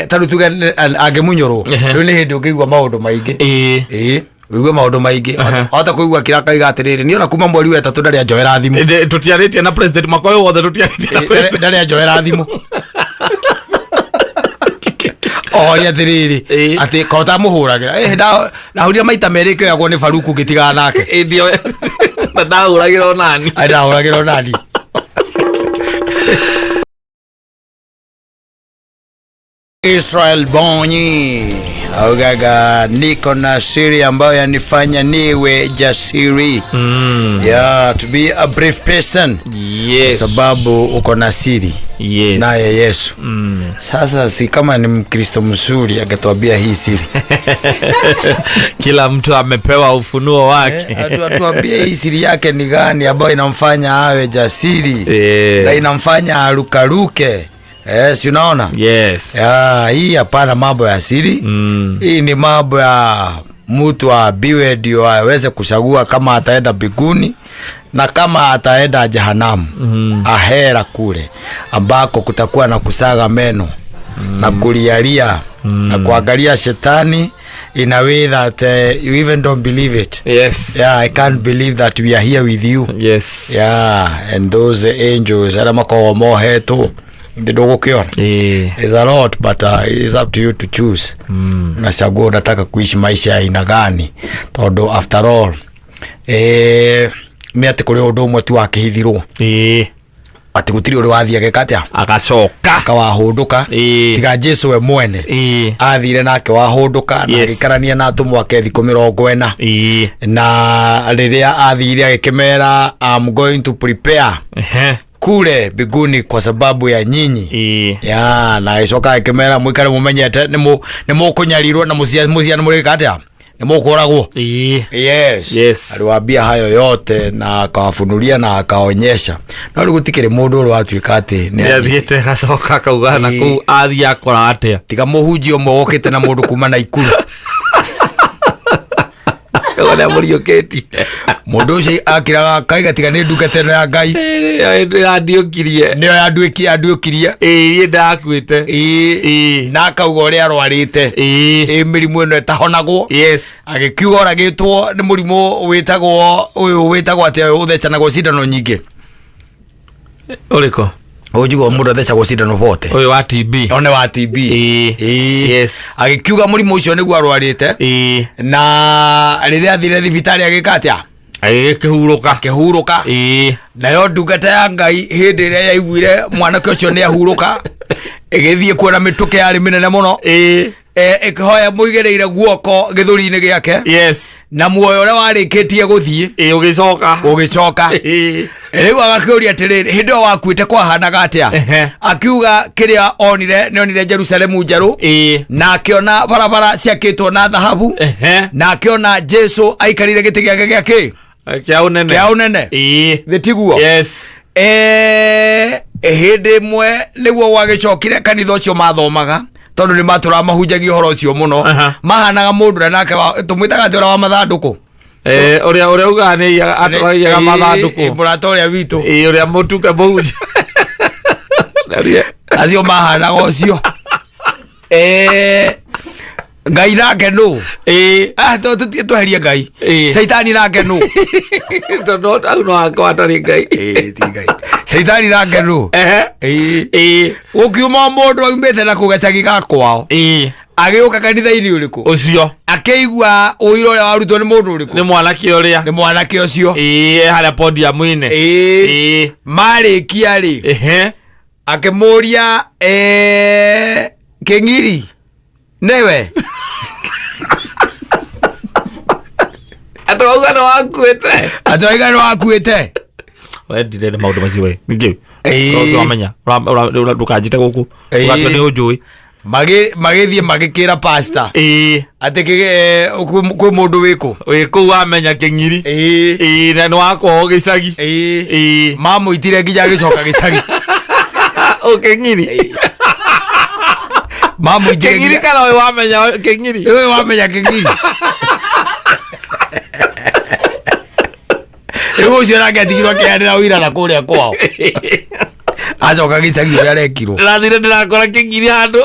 ta rĩu tuge angĩmunyũrwo, Ehe. rĩu nĩ hĩndĩ ũngĩigua maũndũ maingĩ. Ĩ. Ĩ. Ũigue maũndũ maingĩ. Wahota kũigua kĩra kaiga atĩrĩrĩ, niĩ ona kuma mweri wa ĩtatũ ndarĩ anjoera thimũ. Tũtiarĩtie na president mwaka ũyũ wothe, tũtiarĩtie na president. Ndarĩ anjoera thimũ. Oria atĩrĩrĩ, atĩ ko ũtamũhũragĩra. Ndahũrire maita merĩ ĩkĩoyagwo nĩ Faruku ngĩtigana nake. Ĩ, na ndahũragĩra onani. Ai, ndahũragĩra onani. Israel Bonyi augaga niko na siri ambayo yanifanya niwe jasiri. Yeah, to be a brave person. Sababu uko na siri. Naye Yesu. Sasa si kama ni Mkristo mzuri angetuambia hii siri. Kila mtu amepewa ufunuo wake. Atuambie hii siri yake ni gani ambayo inamfanya awe jasiri. Na inamfanya arukaruke. Si unaona? Yes. Ya, hii hapana mambo ya siri. Hii ni mambo ya mtu aambiwe ndio aweze kuchagua kama ataenda mbinguni na kama ataenda jehanamu. Ahera kule ambako kutakuwa na kusaga meno na kulialia na kuangalia shetani in a way that you even don't believe it. Yes. Yeah, I can't believe that we are here with you. Yes. Yeah, and those angels arĩa makoragwo mohetwo ndũgũkĩona. It's a lot, but it's up to you to choose. Unachagua unataka kuishi maisha ya aina gani, tondu after all nĩ atĩ kũrĩ ũndũ ũmwe tu wakĩhithirwo. Atĩ gũtirĩ ũrĩ wathiĩ ageka atĩa? Agacoka. Akawahũndũka. Tiga Jesu we mwene. Athire nake wahũndũka na agĩikarania na atũmwo ake thikũ 40. Na rĩrĩa athire agĩkĩmera, I'm going to prepare kule mbinguni kwa sababu ya nyinyi. Ya, na agĩcoka agĩkĩmera mũikare mũmenyete nĩ mũkũnyarirwo na mũciana mũrĩka atĩa? Nĩ mũkũragwo. Yes. Yes. Aliwaambia hayo yote na akawafunulia na akaonyesha. No rĩu gũtikĩrĩ mũndũ ũrĩa watuĩka atĩ nĩ Nĩ athiĩte agacoka akauga na kũu athiĩ akora atĩa. Tiga mũhunjia ũmwe wokĩte na mũndũ kuma Naikuru. Ũrĩa mũriũkĩtie. Mũndũ ũcio akĩraga akaiga tiga nĩ ndungata ĩno ya Ngai. Ĩĩ, yandiũkirie. Nĩyo yandiũkirie. Ĩĩ, niĩ ndakuĩte. Ĩĩ. Na akauga ũrĩa arwarĩte. Ĩĩ, mĩrimũ ĩno ĩtahonagwo. Yes. Agĩkiuga oragĩtwo nĩ mũrimũ wĩtagwo ũyũ wĩtagwo atĩa ũyũ ũthecanagwo cindano nyingĩ. Ũrĩkũ? Ũnjigua mũndũ athecagwo cindano bote. Ũyũ wa TB. One wa TB. Ĩĩ. Ĩĩ. Yes. Agĩkiuga mũrimũ ũcio nĩguo arwarĩte. Ĩĩ. Na rĩrĩa athire thibitarĩ agĩka atĩa? Agĩkĩhurũka. Akĩhurũka. Ĩĩ. Nayo ndungata ya Ngai hĩndĩ ĩrĩa yaiguire mwanake ũcio nĩ ahurũka, ĩgĩthiĩ kuona mĩtũkĩ yarĩ mĩnene mũno. Ĩĩ. Ĩkĩhoya mũigĩrĩire guoko gĩthũri-inĩ gĩake. Yes. Na muoyo ũrĩa warĩkĩtie gũthiĩ. Ĩĩ, ũgĩcoka. Ũgĩcoka. Ĩĩ. Rĩu agakĩũria atĩrĩrĩ, hĩndĩ ĩyo wakuĩte kwahanaga atĩa? Akiuga kĩrĩa onire, nĩ onire Jerusalemu njerũ. Na akĩona barabara ciakĩtwo na thahabu. Na akĩona Jesu aikarĩire gĩtĩ gĩake gĩa kĩ? Kĩa ũnene. Kĩa ũnene. Thĩ tiguo? Yes. Hĩndĩ ĩmwe nĩguo gwagĩcokire kanitha ũcio mathomaga, tondũ nĩ matũraga mahunjagia ũhoro ũcio mũno. Mahanaga mũndũ ũrĩa nake tũmwĩtaga atĩ ũrĩa wa mathandũkũ. Ũrĩa ugaga nĩ atwaragia mathandũkũ. Mũrata ũrĩa witũ. Ũrĩa mũtuke mũhunjia. Acio mahanaga ũcio. Ngai nake nũ? Tũtige tweherie Ngai. Caitani nake nũ? Tondũ hau no akorwo atarĩ Ngai. Ti Ngai. Caitani nake nũ? Ũkiuma mũndũ aumĩte na kũu gĩcagi ga kwao. Agĩũka kanitha-inĩ ũrĩkũ? Ũcio. Akĩigua ũira ũrĩa warutwo nĩ mũndũ ũrĩkũ? Nĩ mwanake ũrĩa. Nĩ mwanake ũcio. Harĩa podium-inĩ. Marĩkia rĩ. Akĩmũria, Kĩng'iri, nĩwe? Andũ auga nĩ wakuĩte. Andũ auga nĩ wakuĩte. Wendire nĩ maũndũ macio we. Ningĩ. Ũcio wamenya. Ndũkanjĩte gũkũ. Ũgakua nĩ ũnjũĩ. Magĩthiĩ magĩkĩra pastor. Atĩ kwĩ mũndũ wĩkũ? Wĩ kũu wamenya Kĩng'iri. Na nĩ wakwao gĩcagi. Mamũitire nginya agĩcoka gĩcagi. O Kĩng'iri. Mamũitire Kĩng'iri nginya kana ũyũ wamenya Kĩng'iri? Ũyũ wamenya Kĩng'iri. Rĩu ũcio nake atigirwo akĩheanĩra ũira na kũrĩa kwao. Acoka gĩcagi ũrĩa arekirwo. Ndĩrathire ndĩrakora Kĩng'iri handũ.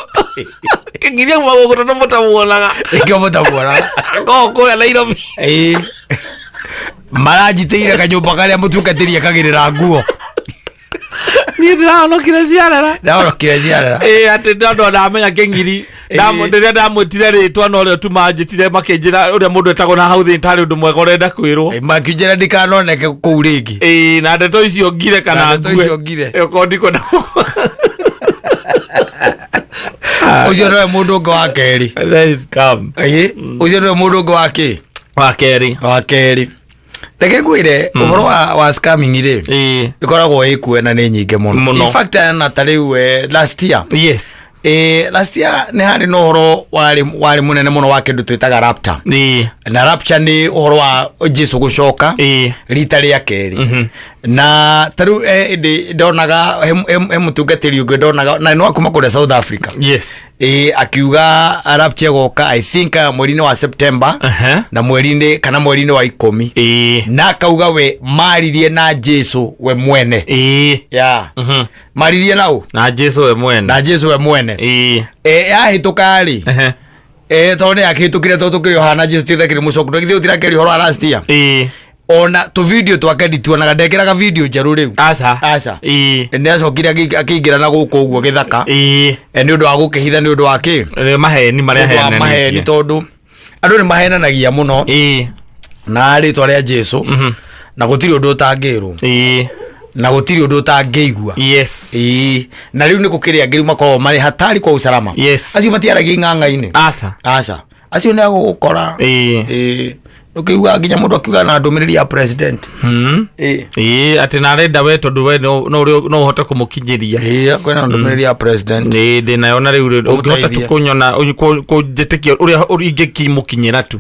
Kĩng'iri auma gũkũ tondũ mũtamuonaga. Nĩkĩo mũtamuonaga. Akoragwo kũrĩa Nairobi. Ĩĩ. Maranjitĩire kanyũmba karĩa mũtungatĩri ekagĩrĩra nguo. Niĩ ndĩrahonokire ciarera. Ndahonokire ciarera. Ĩĩ, atĩ ndondũ ndamenya kĩng'iri. Rĩrĩa ndamwĩtire rĩtwa no rĩo tu manjĩtire, makĩnjĩra ũrĩa mũndũ etagwo na hau thĩinĩ tarĩ ũndũ mwega ũrenda kwĩrwo. Makĩnjĩra ndikanoneke kũu rĩngĩ. Ĩĩ, na ndeto icio ngire kana Na ndeto ngue. icio ngire. Ĩĩ, okorwo ndikwenda. Ũcio nĩwe mũndũ ũngĩ wa kerĩ. That is calm. Ĩĩ, ũcio nĩwe mũndũ ũngĩ wa kĩ? Wa kerĩ. Wa kerĩ. Reke ngwĩre ũhoro wa scamming rĩ, ĩkoragwo ĩkuo na nĩ nyingĩ mũno. Mũno. In fact, na ta rĩu last year, last year nĩ harĩ na ũhoro warĩ mũnene mũno wa kĩndũ twĩtaga rapture. Na rapture nĩ ũhoro wa Jesu gũcoka rita rĩa kerĩ. Na ta rĩu ĩndĩ ndonaga he mũtungatĩri ũngĩ ndonaga na nĩ wa kuma kũrĩa South Africa. Akiuga rapture ĩgoka, I think, mweri-inĩ wa September na mweri-inĩ kana mweri-inĩ wa 10. Na akauga we maririe na Jesu we mwene. Ya. Maririe nau? Na Jesu we mwene. Na Jesu we mwene. Yahĩtũka rĩ, tondũ nĩ yakĩhĩtũkire, tondũ tũkĩrĩ o haha na Jesu tithekĩrĩ mũcoku, ndũgĩthiĩ gũtirakĩaria ũhoro wa last year. Ona tũvideo twake ndituonaga, ndekĩraga video njerũ rĩu. Aca. Aca. Nĩ acokire akĩingĩra na gũkũ ũguo gĩthaka. Nĩ ũndũ wa gũkĩhitha, nĩ ũndũ wa kĩ? Nĩ maheni marĩa Nĩ ũndũ wa maheni, aheananĩtie. tondũ andũ nĩ mahenanagia mũno na rĩtwa rĩa Jesu, na gũtirĩ ũndũ ũtangĩrwo, na gũtirĩ ũndũ ũtangĩigua. Ĩĩ, na rĩu nĩ gũkĩrĩ angĩ rĩu makoragwo marĩ hatari kwa usalama. Acio matiaragia ing'ang'a-inĩ. Aca. Aca, acio nĩ agũgũkora. Ĩĩ, ũkĩigua nginya mũndũ akiuga na ndũmĩrĩri ya president. Ĩĩ. Ĩĩ, atĩ na arenda we tondũ we no ũhote kũmũkinyĩria. Ĩĩ, kwĩna ndũmĩrĩri ya president. Ĩĩ, ndĩnayo na rĩu rĩ, ũngĩhota tu Ũmũteithie. kũnyona, kũnjĩtĩkia ũrĩa ingĩkimũkinyĩra tu.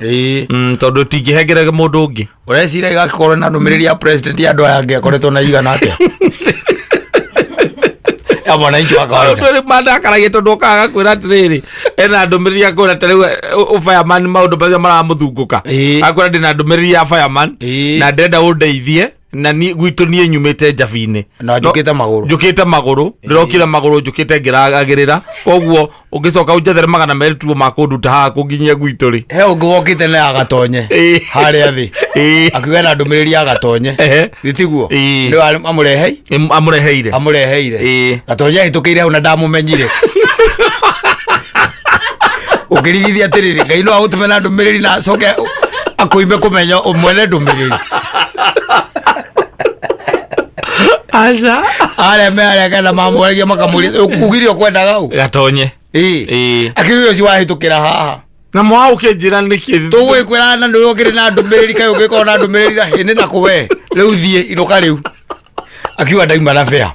Tondũ tingĩhengere mũndũ ũngĩ. Ũreciria ĩgakorwo na ndũmĩrĩri ya president ya andũ aya angĩ akoretwo na igana atĩa ya mwananchi wa kawaida? Andũ mandakaragia tondũ okaga kwĩra atĩrĩrĩ, ena ndũmĩrĩri ya kwĩra ta rĩu fireman maũndũ marĩa maramũthungũka. Akwĩra ndĩna ndũmĩrĩri ya fireman na ndĩrenda ũndeithie na ni gwitũ niĩ nyumĩte njabi-inĩ. Na njũkĩte magũrũ. Njũkĩte magũrũ, ndĩrokire magũrũ, njũkĩte ngĩragagĩrĩra, koguo ũngĩcoka ũnjethere 200 tuo ma kũnduta haha kũnginyia gwitũ rĩ. He ũngĩ wokĩte na agatonye harĩa thĩ, akiuga na ndũmĩrĩri ya gatonye. Gĩtiguo? Nĩ amũrehei. Amũreheire. Amũreheire. Gatonye ahĩtũkĩire hau na ndamũmenyire. Ũkĩrigithia atĩrĩrĩ, Ngai no agũtũme na ndũmĩrĩri na acoke akũime kũmenya mwene ndũmĩrĩri. Aca. Arĩa me arĩa kenda mamũragia makamũria, ugire ũkwendaga ũ? Gatonye. Akĩrĩ ũcio wahĩtũkĩra haha. Na mwa ũkĩnjĩra nĩkĩ? Tũgwĩkwĩra na nĩ ũkĩrĩ na ndũmĩrĩri, kaĩ ũngĩkorwo na ndũmĩrĩri na hĩndĩ na kũwe rĩu thiĩ inũka rĩu, akiuga ndaima na bĩa.